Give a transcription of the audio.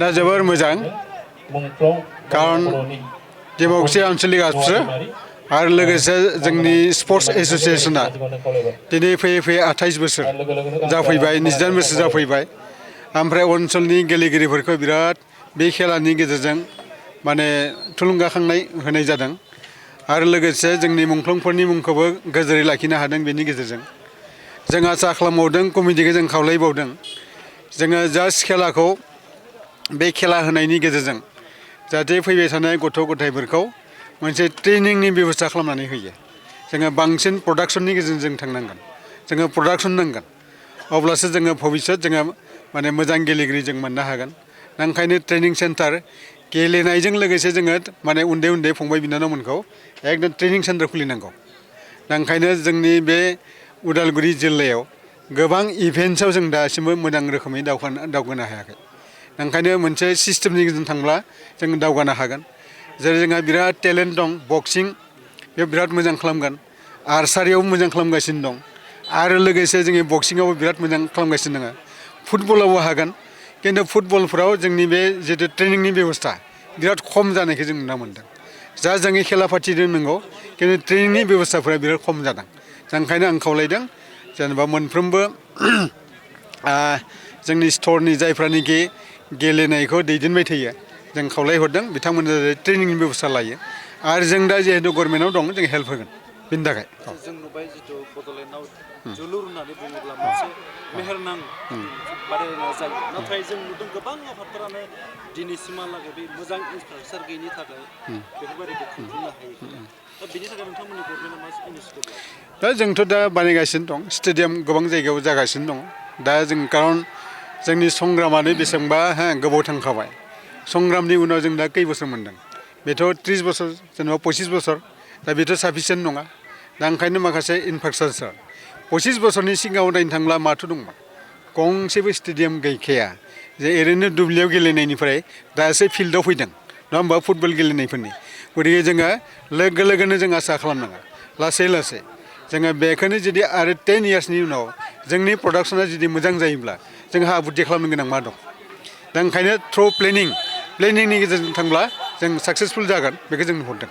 दा जोबोर मोजां खारन दिमाकुसि आनसलिक आसु आरो लोगोसे जोंनि स्पर्ट्स एसोसिएशना दिनै फैयै फैयै 28 बोसोर जाफैबाय 29 बोसोर जाफैबाय ओमफ्राय ओनसोलनि गेलेगिरिफोरखौ बिराद बे खेलानि गेजेरजों माने थुलुंगाखांनाय होनाय जादों आरो लोगोसे जोंनि मुंख्लंफोरनि मुंखौबो गोजोरै लाखिनो हादों बेनि गेजेरजों जों आसा खालामबावदों कमिटिखौ जों खावलायबावदों जोङो जास्ट खेलाखौ बे खेला होनायनि गेजेरजों जाहाथे फैबाय थानाय गथ' गथायफोरखौ मोनसे ट्रेनिंनि बेबस्था खालामनानै होयो जोङो बांसिन प्रडाक्शननि गेजेरजों जों थांनांगोन जोङो प्रडाक्शन नांगोन अब्लासो जोङो भबिष्यत जोङो माने मोजां गेलेगिरि जों मोननो हागोन ओंखायनो ट्रेनिं सेन्टार गेलेनायजों लोगोसे जोङो माने उन्दै उन्दै फंबाय बिनानावमोनखौ एकदम ट्रेनिं सेन्टार खुलिनांगौ ओंखायनो जोंनि बे उदालगुरि जिल्लायाव गोबां इभेन्ट्सआव जों दासिमबो मोजां रोखोमै दावगानो हायाखै ओंखायनो मोनसे सिस्टेमनि गेजेरजों थांब्ला जों दावगानो हागोन जेरै जोंहा बिराद टेलेन्ट दं बक्सिं बेयाव बिराद मोजां खालामगोन आर्सारियावबो मोजां खालामगासिनो दं आरो लोगोसे जोंनि बक्सिंआवबो बिराद मोजां खालामगासिनो दङ फुटबलावबो हागोन खिन्थु फुटबलफ्राव जोंनि बे जितु ट्रेनिंनि बेबस्था बिराद खम जानायखौ जों नुनो मोन्दों जा जोंनि खेला फाथिदों नंगौ खिन्थु ट्रेनिंनि बेबस्थाफोरा बिराद खम जादों ओंखायनो आं खावलायदों जेनेबा मोनफ्रोमबो जोंनि स्टरनि जायफ्रानोखि गेलेनायखौ दैदेनबाय थायो जों खावलायहरदों बिथांमोना ट्रेनिंनि बेबस्था लायो आरो जों दा जिहेतु गभर्नमेन्टआव दं जों हेल्प होगोन बेनि थाखाय जों नुबाय जितु बड'लेण्डआव जोलुर होननानै बुङोब्ला मोनसे मेहेरनां बादायलायनाय जायो नाथाय जों नुदों गोबां आफादफोरानो दिनैसिमहालागै बे मोजां इनफ्रास्ट्राकचार गैयिनि थाखाय बेफोरबायदिखौ खुंफुंनो हायाखै दा बेनि थाखाय नोंथांमोननि गभर्नमेन्टआ मा इनिसिएटिभ लादों दा जोंथ' दा बानायगासिनो दं स्टेडियाम गोबां जायगायाव जागासिनो दं दा जों खारन जोंनि संग्रामानो बेसेबांबा गोबाव थांखाबाय संग्रामनि उनाव जों दा खै बोसोर मोन्दों बेथ' 30 बोसोर जेनेबा 25 बोसोर दा बेथ' साफिसियेन्ट नङा दा ओंखायनो माखासे इनफ्रास्ट्राकचार 25 बोसोरनि सिगाङाव नायनो थांब्ला माथो दंमोन गंसेबो स्टेडियाम गैखाया जे ओरैनो दुब्लियाव गेलेनायनिफ्राय दासो फिल्डआव फैदों नङा होमबा फुटबल गेलेनायफोरनि गतिके जोङो लोगो लोगोनो जों आसा खालामनाङा लासै लासै जोङो बेखौनो जुदि आरो 10 इयार्सनि उनाव जोंनि प्रडाक्शना जुदि मोजां जायोब्ला जोंहा आबुद्धि खालामनो गोनां मा दं दा ओंखायनो थ्रु प्लेनिंनि गेजेरजों थांब्ला जों साक्सेसफुल जागोन बेखौ जों नुहुरदों